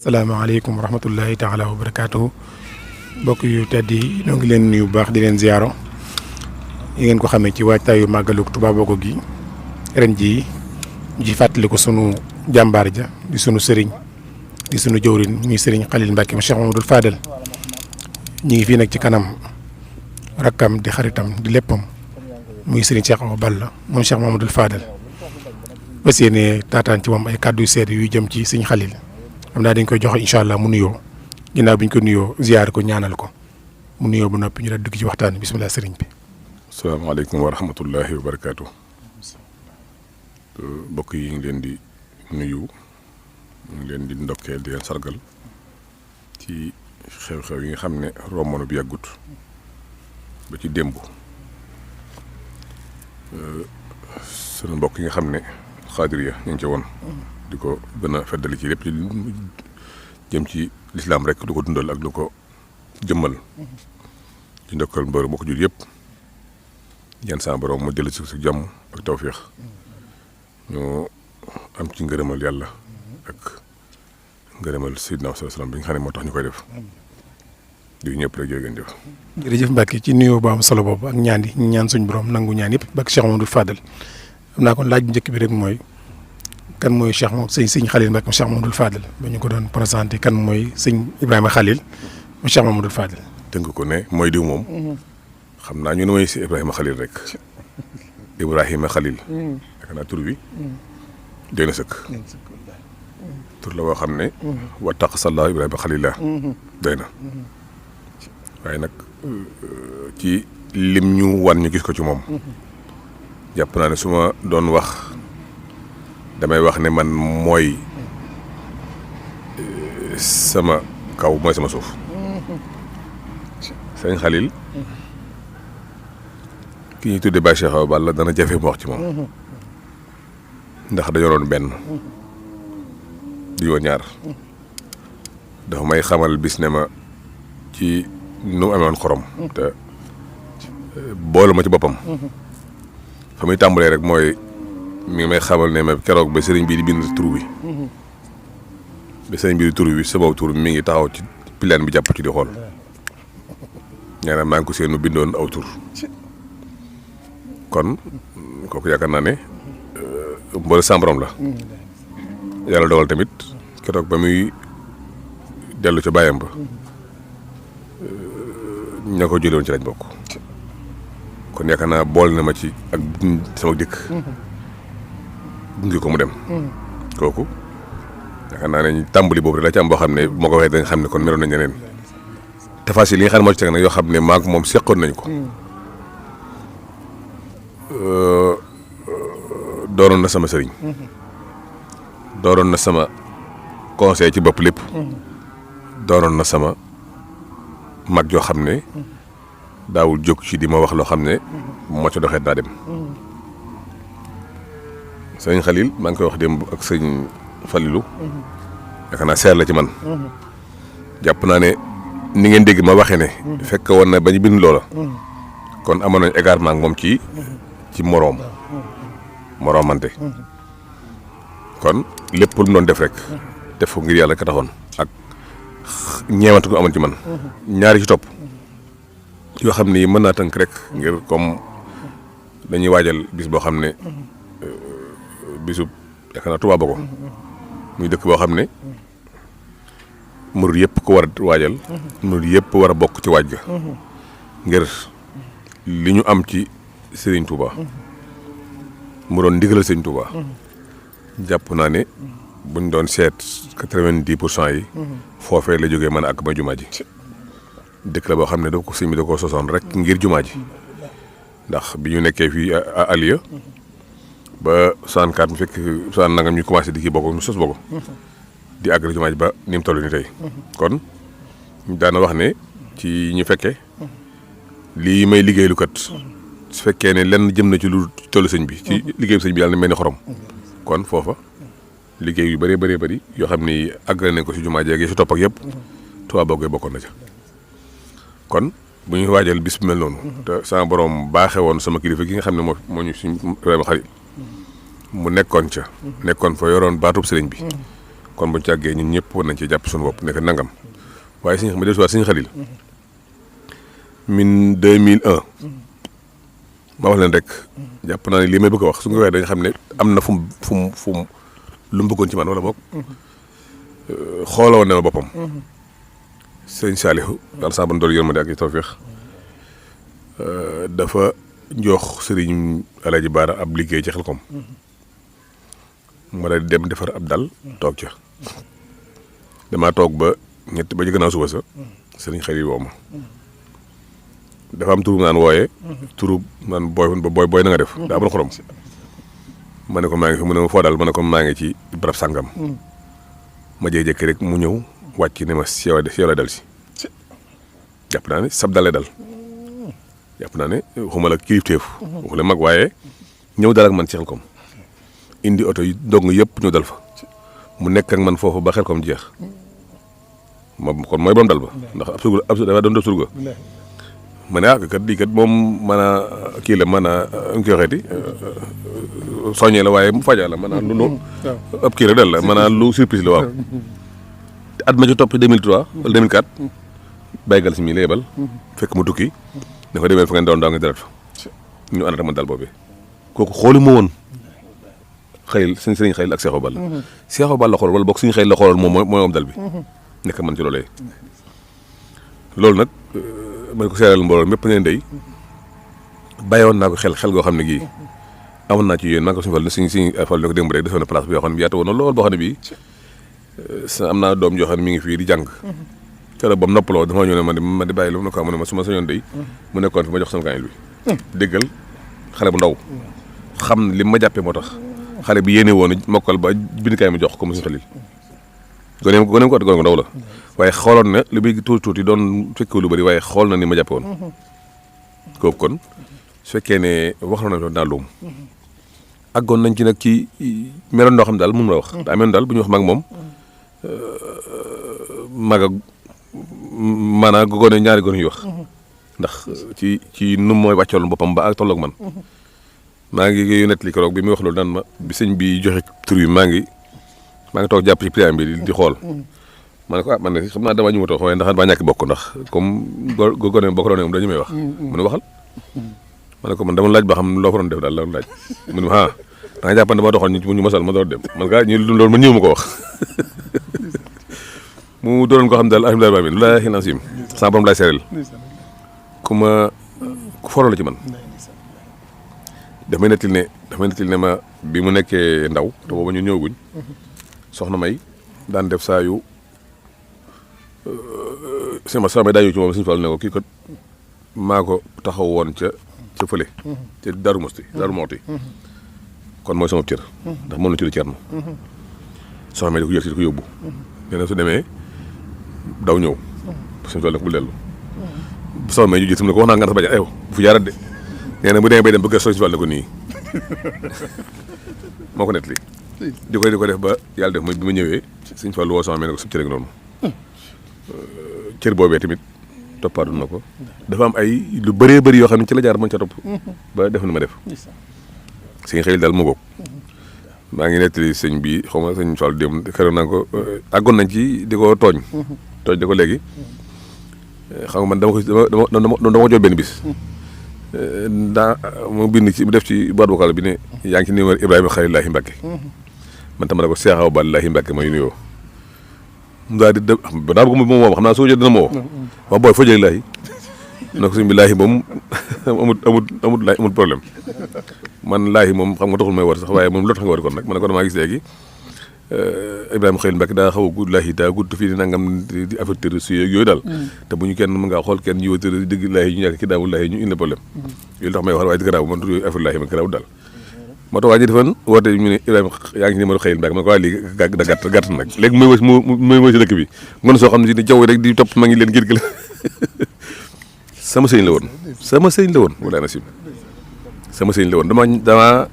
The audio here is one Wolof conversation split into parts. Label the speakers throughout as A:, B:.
A: salaamaaleykum wa rahmatullahi taala wa barakaatuhu mbokk yu tedd yi ñoo ngi leen nuyu bu baax di leen ziyaaro yi ngeen ko xamee ci waajtaayu màggalu Touba Bogo gi ren jii ñu ci fàttali ko sunu jàmbaar ja di sunu sëriñ di sunu jëwriñ muy sëriñ Khalil Mbacke Cheikh Mamadou Fadel ñu ngi fii nag ci kanam rakkam di xaritam di léppam muy sëriñ Cheikh Awa Balla moom Cheikh Mamadou Fadel bas yéene taataan ci moom ay kàddu yu seede yuy jëm ci sëriñ Khalil xam naa dañ koy joxe incha allah mu nuyoo ginnaaw bi ñu ko nuyoo ziyaar ko ñaanal ko mu nuyoo bu noppi ñu daal dugg ci waxtaan bi bisimilah sëriñ bi.
B: asalaamaaleykum wa rahmatullahi wa barakaatu. mbokk yi ngi leen di nuyu ñu ngi leen di ndokkeel di leen sargal ci xew-xew yi nga xam ne romb na bi yàggut ba ci démb sunu mbokk yi nga xam ne xaadiriya ñu ngi ci woon. di ko gën a feddali ci lépp ci jëm ci lislaam rek du ko dundal ak lu ko jëmmal ci ndokkal mbër moo ko jur yëpp yan sa borom mu jël si jàmm ak tawféex ñu am ci ngërëmal yàlla ak ngërëmal Seydina sallallahu alayhi wasallam bi nga xam ne moo tax ñu koy def di ñëpp rek jërë ngeen jëf.
A: jërëjëf Mbacke ci nuyoo bu am solo boobu ak ñaan yi ñaan suñu borom nangu ñaan yëpp bak Cheikh Mamadou Fadel xam naa kon laaj bu njëkk bi rek mooy kan mooy Cheikh moom sëñ Khalil Mbacke Cheikh Mamadou Fadel ba ñu ko doon présenté kan mooy sëñ Ibrahima Khalil mu Cheikh Mamadou Fadel.
B: tënk ko ne mooy diw moom. xam naa ñu ne mooy si Ibrahima Khalil rek. Ibrahima Khalil. yaakaar naa tur bi. doy na sëkk. tur la boo xam ne. wattaq salla Ibrahima Khalil la. doy na. waaye nag ci lim ñu wan ñu gis ko ci moom. jàpp naa ne su ma doon wax. damay wax ne man mooy sama kaw mooy sama suuf sëñ Khalil ki ñuy tuddee Baye Cheikh Awa Balla dana jafe mu wax ci moom ndax dañoo doon benn di yoo ñaar dafa may xamal bis ne ma ci nu mu amee woon xorom te boolu ma ci boppam fa muy tàmbalee rek mooy mi ngi may xamal ne ma keroog ba sëriñ bii di bind tur bi ba sëriñ bii di tur bi sama tur mi ngi taxaw ci pilaan bi jàpp ci di xool ñaanam maa ngi ko seenu bindoon aw tur kon kooku yaakaar naa ne mboole sàmbaram la yàlla dogal tamit keroog ba muy dellu ca bàyyam ba ña ko jëloon ci lañ bokk kon yaakaar naa bool na ma ci ak sama dikk gunge ko mu dem kooku yaakaar naa ne tàmbali boobu rek la ci am boo xam ne moo ko waxee da nga xam ne kon meloon nañ ñeneen tafaasi li nga xam ne moo ci teg nag yoo xam ne maag moom seqoon nañ ko dooroon na sama sëriñ dooroon na sama conseil ci bopp lépp dooroon na sama mag joo xam ne daawul jóg ci di ma wax loo xam ne moo ci doxee daa dem sëñ Khalil maa ngi koy wax démb ak sëñ Falilou yaakaar naa seer la ci man jàpp naa ne ni ngeen dégg ma waxee ne fekk woon na ba ñu bind loola kon amoon nañ égarement ak moom ci moroomante kon lépp lu mu doon def rek def ko ngir yàlla ka taxoon ak ñeewante ko amoon ci man ñaari ci topp yoo xam ne mën naa tënk rek ngir comme dañuy waajal bis boo xam ne bisub yaakaar naa Touba Bogo muy dëkk boo xam ne murid yëpp ko war a waajal murid yëpp war a bokk ci waaj ga ngir li ñu am ci Serigne Touba mu doon ndigalal Serigne Touba jàpp naa ne buñ doon seet 90% yi foofee la jógee mën a ak ba jumaa ji dëkk la boo xam ne da ko sëñ bi da ko sosoon rek ngir jumaa ji ndax bi ñu nekkee fii Aliya ba 64 mu fekk 60 nangam ñu commencé di kii Bogo ñu sos Bogo di àggali jumaa ji ba ni mu toll ni tey kon daana wax ne ci ñu fekkee lii may liggéeylu kat su fekkee ne lenn jëm na ci lu tollu sëñ bi ci liggéeyu sëñ bi yàlla na mel ni xorom kon foofa liggéey yu bëree bëri yoo xam ni àggale nañ ko si jumaa jeeg si topp ak yëpp Touba Bogo bokkoon na ca kon bu ñuy waajal bis bu mel noonu te sama borom baaxee woon sama kilifa gi nga xam ne moo ñu suñ Ibrahima Khalil mu nekkoon fa yoroon baatub sëriñ bi kon buñ càggee ñun ñëpp war nañ ci jàpp suñu bopp nekk nangam waaye suñu xam ne dellusiwaat suñu xalil min 2001 ma wax leen rek jàpp naa ne lii may bëgg a wax su nga waxee da nga xam ne am na fu mu lu mu bëggoon ci man wala boog xooloon na ma boppam sëñ Saalihu daal saa ban dool yërmande ak tawfeex dafa jox sëriñ Alaaji Baara ab liggéey ci Xelkom ma daal di dem defar ab dal toog ca damaa toog ba ñett ba ci gannaaw suba sa sëriñ Xalil woo ma dafa am turu naan wooyee turu naan booy na nga def daa amoon xorom ma ne ko maa ngi fi mu ne ma foo daal ma ne ko maa ngi ci barab sàngam ma jékki-jékki rek mu ñëw wàcc ne ma si yow la dal si jàpp naa ne sab dale dal jàpp naa ne xuma la kilifteef waxula mag waaye ñëw dal ak man ci Xelkom indi oto yi dong yëpp ñëw dal fa mu nekk ak man foofu ba Xelkom jeex ma kon mooy borom dal ba ndax ab surga dafa doon def surga ma ne lii kat moom mën a kii la mën a ñu koy waxeeti soññee la waaye mu fajaa la mën a lu ab kii rek dal la mën a lu surprise la waaw at ma ci topp 2003 wala 2004 baygal si mii la yebal fekk mu tukki ne ko demee fa ngeen doon daaw nga deret fa ñu àndata man dal boobee kooku xooli ma woon xëyil suñ sëriñ xëyil ak Seexu Balla Seexu Balla xool wala boog suñu xëyil la xooloon moom mooy am dal bi nekk man ci loolee loolu nag ma ko seeral mbooloo mépp ne ndey bàyyiwoon naa ko xel goo xam ne gii amoon naa ci yéen maa ngi ko suñu fal ne ko démb rek defoon na place bi yoo xam ne yaatu woon na lool boo xam ne bii am naa doom joo xam ne mi ngi fii di jàng keroog ba mu noppaloo dafa ñëw ne ma di bàyyi lu mu ne ko mu ne ma su ma sañoon day mu nekkoon fi ma jox sama kaamil bi déggal xale bu ndaw xam li ma jàppee moo tax xale bi yéene woon mokkal ba bind kaay mi jox ko mu suñu xalil gone ko ndaw la waaye xooloon na li muy tuuti doon fekkee lu bëri waaye xool na ni ma jàppe woon kooku kon su fekkee ne wax na naa luum àggoon nañ ci nag ci meloon noo xam ne daal mun na wax daa meloon daal bu ñu wax mag moom mag ak maanaam gone ñaari gone yu wax ndax ci nu mooy wàccoon boppam ba ak tolloog man maa ngi nettali keroog bi muy wax loolu naan ma bi sëñ bi joxe tur yi maa ngi toog jàpp ci priam bi di xool ma ne ko man ne xam naa dama ñu ma toog waaye ndax ba ñàkk bokk ndax comme gone bokk doon moom dañu may wax mu ne waxal ma ne ko man dama laaj ba xam loo fa doon def daal la laaj mu ne ma da nga jàppan dama doxoon ñu masal ma door dem man gaa ñu loolu man ñëw ma ko wax mu doon koo xam daal alhamdulilah rabbil laahi nasim sama borom laay seereel ku foroo la ci man dafay nettali ne ma bi mu nekkee ndaw te booba ñu ñëwaguñ soxna May daan def saa yu soxna May daa ñëw ci moom suñu fal ne ko kii kat maa ko taxaw woon ca fële ca Daaru Mooti kon mooy sama cër ndax moom la ci Cerno soxna May di ko jël si di ko yóbbu nee na su demee daw ñëw suñu fal ne ko bul dellu soxna May ju gis mu ne ko wax naa nga sa bajan bu fi jaarat de nee na bu demee bay dem bëgg a soñ si fal ne ko nii moo ko nettali di ko def ba yàlla def mooy bi ma ñëwee suñu fal woo soxna May ne ko sub cër ak noonu cër boobee tamit toppaatu na ko dafa am ay lu bëree bëri yoo xam ne ci la jaar mën ca topp ba def na ma def sëñ xëy daal mu góog maa ngi nettali sëñ bi xaw ma sëñ Fall démb keroog naa ko àggoon nañ ci di ko tooñ di ko léegi xam nga man dama jot benn bis daa mu bind ci mu def ci boîte vocale bi ne yaa ngi ci numéro Ibrahima Xalilahi Mbacke man tam ma ne ko Cheikh Awa Balahi Mbacke may nuyoo daa bëgg moom xam naa soo jël dina ma woo wax booy foo jëlee laahi na ko suñ bi laahi moom amul problème man laahi moom xam nga taxul may war sax waaye moom loo tax nga war kon nag man ne ko damaa gis léegi Ibrahima Xalil Mbacke daa xaw a gudd laahi daa gudd fii di nangam di affaire terroriste yooyu daal te bu ñu kenn mën ngaa xool kenn ñu terroriste dëgg laahi ñu ñàkk ki daawul laahi ñu indi problème yooyu tax may wax waaye di garaaw man tur yooyu affaire laahi man garaaw daal moo tax waa ji defoon woote ñu ne Ibrahima yaa ngi ci numéro Xalil Mbacke man ko waa lii da gàtt nag léegi mooy si dëkk bi ngoon soo xam ne si ne jaww rek di topp ma ngi leen ngir sama sëñ la woon wala na sim sama sëñ la woon dama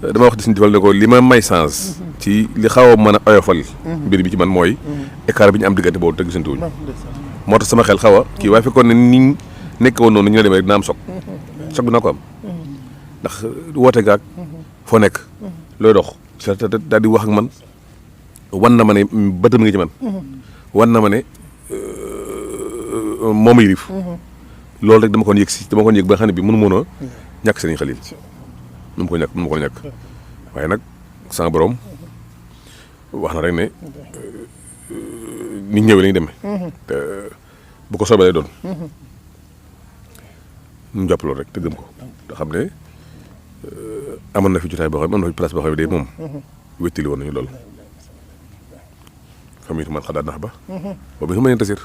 B: wax di suñu defal ne ko li ma may chance ci li xaw a mën a oyofal mbir bi ci man mooy écart bi ñu am diggante boobu te gisante wuñ moo tax sama xel xaw a kii waaye fekkoon ne ni nekk woon noonu ñu ne demee rek dina am soog bi naa ko am ndax woote gaag foo nekk looy dox daal di wax ak man wan na ma ne bëtam ngi ci man wan na ma ne moom a yilif loolu rek dama ko yëg ba nga xam ne bi mënu moon a ñàkk Serigne Khalil mënu ma ko ñàkk waaye nag sama borom wax na rek ne nit ñëwee lañu demee te bu ko soobee lay doon ñu jàpp loolu rek te gëm ko te xam ne amoon na fi jotaay boo xam ne amoon na fi place boo xam ne de moom wéttali woon nañu loolu xam it man xadaat nax ba boobu su ma leen tasir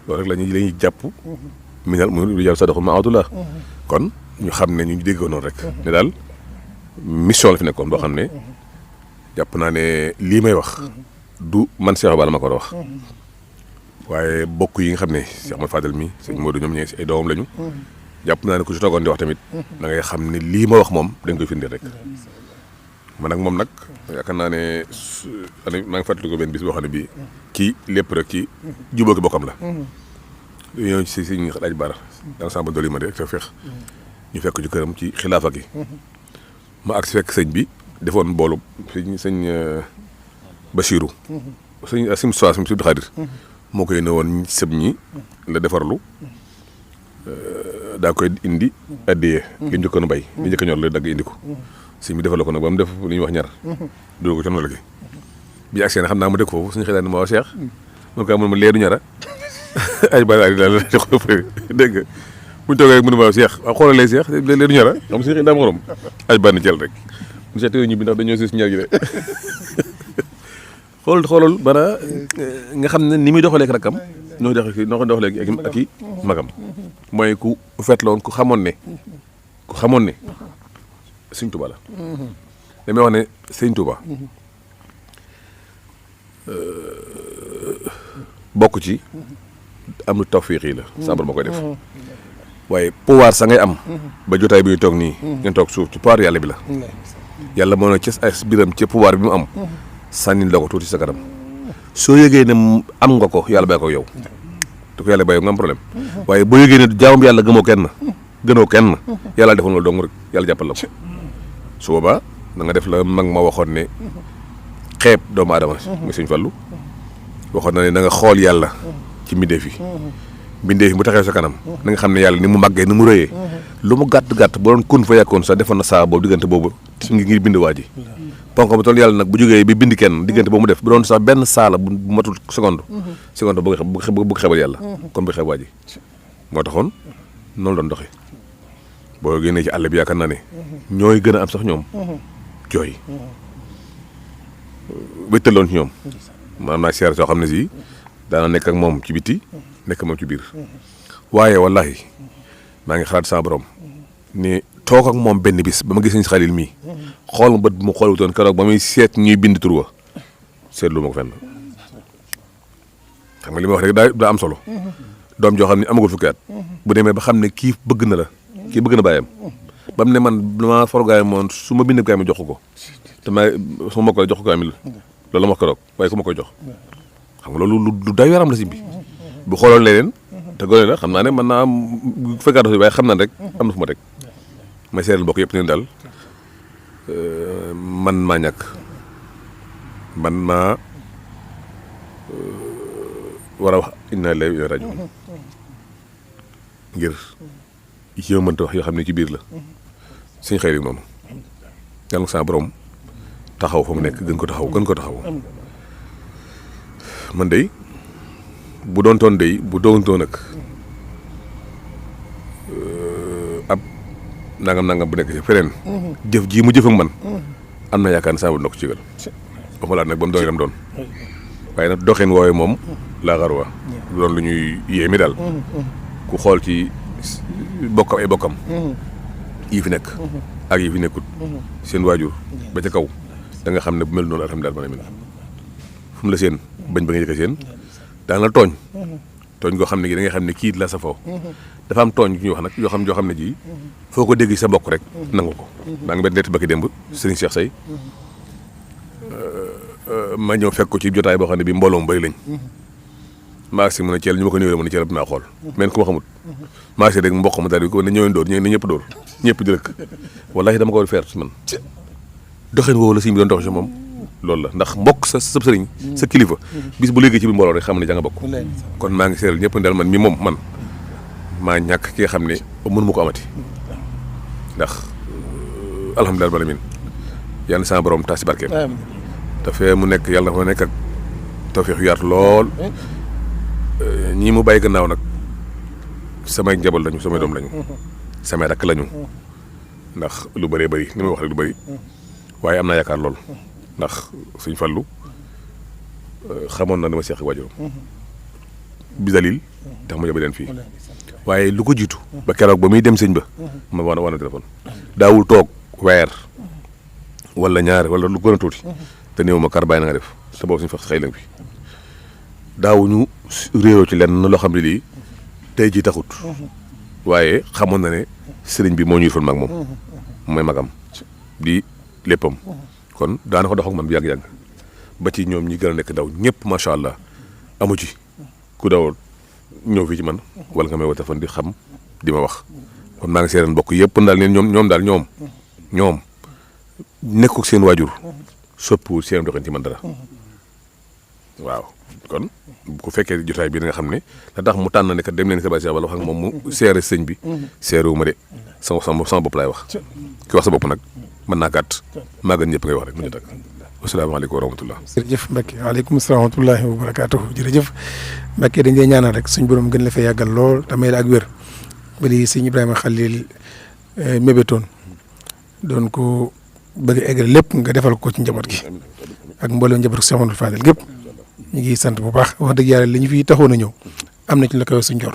B: loolu rek lañuy jàpp minal mu yàlla sadaxul ma awadullah kon ñu xam ne ñu déggoo noonu rek ne daal mission la fi nekkoon boo xam ne jàpp naa ne lii may wax du man Cheikh Balla ma ko war a wax waaye bokk yi nga xam ne Cheikh Ahmadou Fadel mi sëñ Modou ñoom ñee si ay doomam lañu jàpp naa ne ku ci toogoon di wax tamit da ngay xam ne lii ma wax moom dañ koy firndeel rek man ak moom nag yaakaar naa ne maa ngi fàttali ko benn bis boo xam ne bii ci lépp rek ci jubóo ki bokkam la ñëw si sëñ Laaj Bara danga samba doli ma de ak sa feex ñu fekk ci këram ci xilaafa gi ma ak si fekk sëñ bi defoon mboolu sëñ Bachirou sëñ sim soi sim Sibdi Xaadir moo koy ne woon sëb ñi la defarlu daa koy indi addiyee li njëkkoon a bay li njëkk a ñor la dagg indi ko sëñ bi defal ko nag ba mu def li ñuy wax ñaar dóor ko ca noonu la gi bi agsee na xam naa mu dëkk foofu suñu xëy ne ma waa Cheikh mun ko mun ma leedu ñara ay bari daal dégg nga buñu toogee rek mu ne ma Cheikh waaw xoolalee Cheikh leedu ñara xam suñu xëy daa ma xorom ay bànn jël rek mu seet ñu bi ndax dañoo si ñaar gi de xoolal bana nga xam ne ni muy doxalee ak rakkam noo doxalee ak i magam mooy ku fetloon ku xamoon ne Sëñ Tuuba la damay wax ne Sëñ Tuuba bokk ci am lu tawfiix yi la sabar ma koy def waaye pouvoir sa ngay am ba jotaay bi ñu toog nii ngeen toog suuf ci pouvoir yàlla bi la yàlla moo ne ci ay biram ci pouvoir bi mu am sànni la ko tuuti sa kanam soo yëgee ne am nga ko yàlla bàyyi ko yow te ko yàlla bàyyi nga am problème waaye boo yëgee ne jaamam yàlla gënoo kenn yàlla defoon loolu dong rek yàlla jàppal la ko su boobaa da nga def la mag ma waxoon ne xeeb doomu aadama muy Sëñ Fallu waxoon na ne da nga xool yàlla ci mbindeef yi bu taxee sa kanam na nga xam ne yàlla ni mu màggee ni mu rëyee lu mu gàtt bu doon kun fa yàkkoon sax defoon na saa boobu diggante boobu ngir bind waa ji ponk ba toll yàlla nag bu jógee bi bind kenn diggante boobu mu def bu doon sax benn saala bu matul seconde bu xebal yàlla kon bu xeb waa ji moo taxoon noonu doon doxee boo génnee ci àll bi yaakaar naa ne ñooy gën a am sax ñoom jooy wéttaloon ci ñoom maanaam naa seer soo xam ne si daana nekk ak moom ci biti nekk moom ci biir waaye wallahi maa ngi xalaat sama borom ni toog ak moom benn bis ba ma gis Sëñ Xalil mii xool ma bët mu xool wutoon keroog ba muy seet ñuy bind tur wa seetlu ma ko fenn xam nga li ma wax rek daa am solo doom joo xam ne amagul fukki at bu demee ba xam ne kii bëgg na bàyyam ba mu ne man dama forgaay moon su ma bind kaay ma jox ko te ma su ma koy jox ko amil loolu la ma wax keroog waaye ku ma koy jox xam nga loolu lu day yaram la si bi bu xooloon leneen te gone la xam naa ne mën naa am fekkaat si waaye xam naa rek am na fu ma teg may seeral bokk yëpp ne daal man maa ñàkk man maa war a wax inna lillahi wa inna ilayhi raji'un ngir yi ma mënta wax yoo xam ne ci biir la Sëñ Xalil noonu yàlla nga sa borom taxaw fa mu nekk gën ko taxaw man de bu doontoon nag ab nangam bu nekk ci feneen jëf ji mu jëf ak man am na yaakaar ne saa na ko ci gal waxuma laa nag ba mu doon itam doon waaye nag doxin woowee moom laa xarwa du doon lu ñuy yéemi daal ku xool ci bokkam yi fi nekk ak yi fi nekkut seen waajur ba ca kaw da nga xam ne bu mel noonu alhamdulilah ma ne fu mu la seen bañ ba nga jëkk seen daan la tooñ goo xam ne gi da nga xam ne kii la sa foo dafa am tooñ ñuy wax nag yoo xam ne ji foo ko dégg sa mbokk rek nangu ko maa ngi benn nett bakki démb Serigne Cheikh Say ma ñëw fekk ko ci jotaay boo xam ne bi mbooloo mu bëri lañ maa si mën a ceel ñu ma ko néewee mën a ceel dinaa xool men ku ma xamut maa si rek mboq ma daal di ko ne ñëween dóor ne ñëpp dóor ñëpp di rëkk wallahi dama ko feer man doxin woowu la si bi doon dox si moom loolu la ndax mbokk sa sëriñ sa kilifa bis bu léegi ci biir mbooloo rek xam ne ja nga bokk kon maa ngi seeral ñëpp daal man mi moom man maa ñàkk ki nga xam ne mënu ma ko amati ndax alhamdulilah rabbil alamin yàlla na sama borom taas ci barkeem te fee mu nekk yàlla na fa nekk ak tawfeex yu yaatu lool ñii mu bàyyi gannaaw nag samay njaboot lañu samay doom lañu samay rakk lañu ndax lu bëree bëri ni may wax rek lu bëri waaye am naa yaakaar lool ndax Sëñ Fallu xamoon na dama seex waajuram bisalil tax ma yóbbu leen fii waaye lu ko jiitu ba keroog ba muy dem sëñ ba ma wana téléphone daawul toog weer wala ñaar wala lu gën a tuuti te néew ma kar bàyyi na nga def te boobu suñu fa xëy lañ fi daawuñu réeroo ci lenn loo xam ne lii tey jii taxut waaye xamoon na ne sëriñ bi moo ñuy fon mag moom mooy magam di léppam kon daana ko dox ak man bu yàgg-yàgg ba ci ñoom ñi gën a nekk daw ñëpp macha allah amu ci ku daw ñëw fii ci man wala nga may woo téléphone di xam di ma wax kon maa ngi seereen mbokk yëpp daal ne ñoom nekk seen waajur soppiwul seen doxin ci man dara waaw kon bu fekkee jotaay bi da nga xam ne la tax mu tànn ne kat dem leen sa bâtiment wala wax ak moom mu seere sëñ bi seerewu ma de sama bopp laay wax ki wax sa bopp nag mën naa gàtt maa gën ñëpp ngay wax rek mu ñu tàgg asalaamaaleykum wa rahmatullah.
A: jërëjëf Mbacke waaleykum salaam wa rahmatullahi wa barakaatuh jërëjëf Mbacke dañ lay ñaanal rek suñ borom gën la fa yàggal lool te may la ak wér ba li sëñ Ibrahima Khalil mébétoon doon ko bëgg a eggal lépp nga defal ko ci njaboot gi ak mboolem njaboot gi Cheikh Amadou Fadel gépp ñu ngi sant bu baax wax dëgg yàlla li ñu fi taxoon a ñëw am na ci la koy suñ jor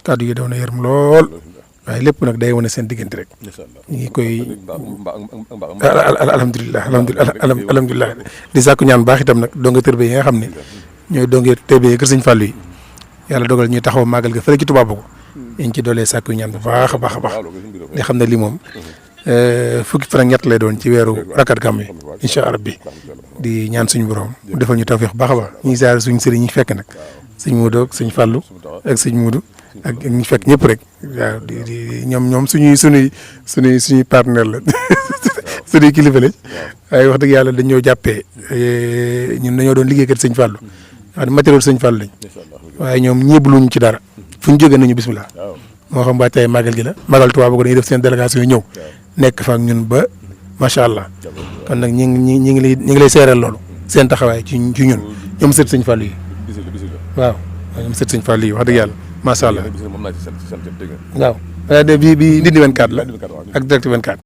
A: kàddu yi daw na yërëm lool waaye lépp nag day wane seen diggante rek ñu ngi koy alhamdulilah di sàkku ñaan baax itam nag donga tërbe yi nga xam ne ñooy donga tërbe kër sëñ Fallou yi yàlla dogal ñuy taxaw màggal ga fële ci Touba Bogo ñu ngi ci doolee sàkku ñaan bu baax a baax a baax di xam ne lii moom fukki fan ak ñett lay doon ci weeru rakkat gàmm yi incha allah bi di ñaan suñu borom mu defal ñu tawfeex baax a baax ñu ngi ziar suñu sëriñ ñi fekk nag sëñ Modou ak sëñ Fallou ak sëñ Modou ak ñi fekk ñëpp rek waaw di ñoom suñuy partenaire la suñuy kilifa lañ waaye wax dëgg yàlla dañoo jàppee ñun dañoo doon liggéeykat sëñ Fallou wax matériel sëñ Fallou lañ waaye ñoom ñeebluñ ci dara fu ñu jógee nañu bisimilah moo xam waajtaay màggal gi la màggal Tuubaa Bogo dañuy def seen délégation yi ñëw nekk fa ak ñun ba macha allah kon nag ñi ngi lay seeral loolu seen taxawaay ci ñun ñoom sët sëñ Fallou yi waaw ñoom sët sëñ Fallou yi wax dëgg yàlla macha allah waaw bi Ndindy 24 la ak Direct 24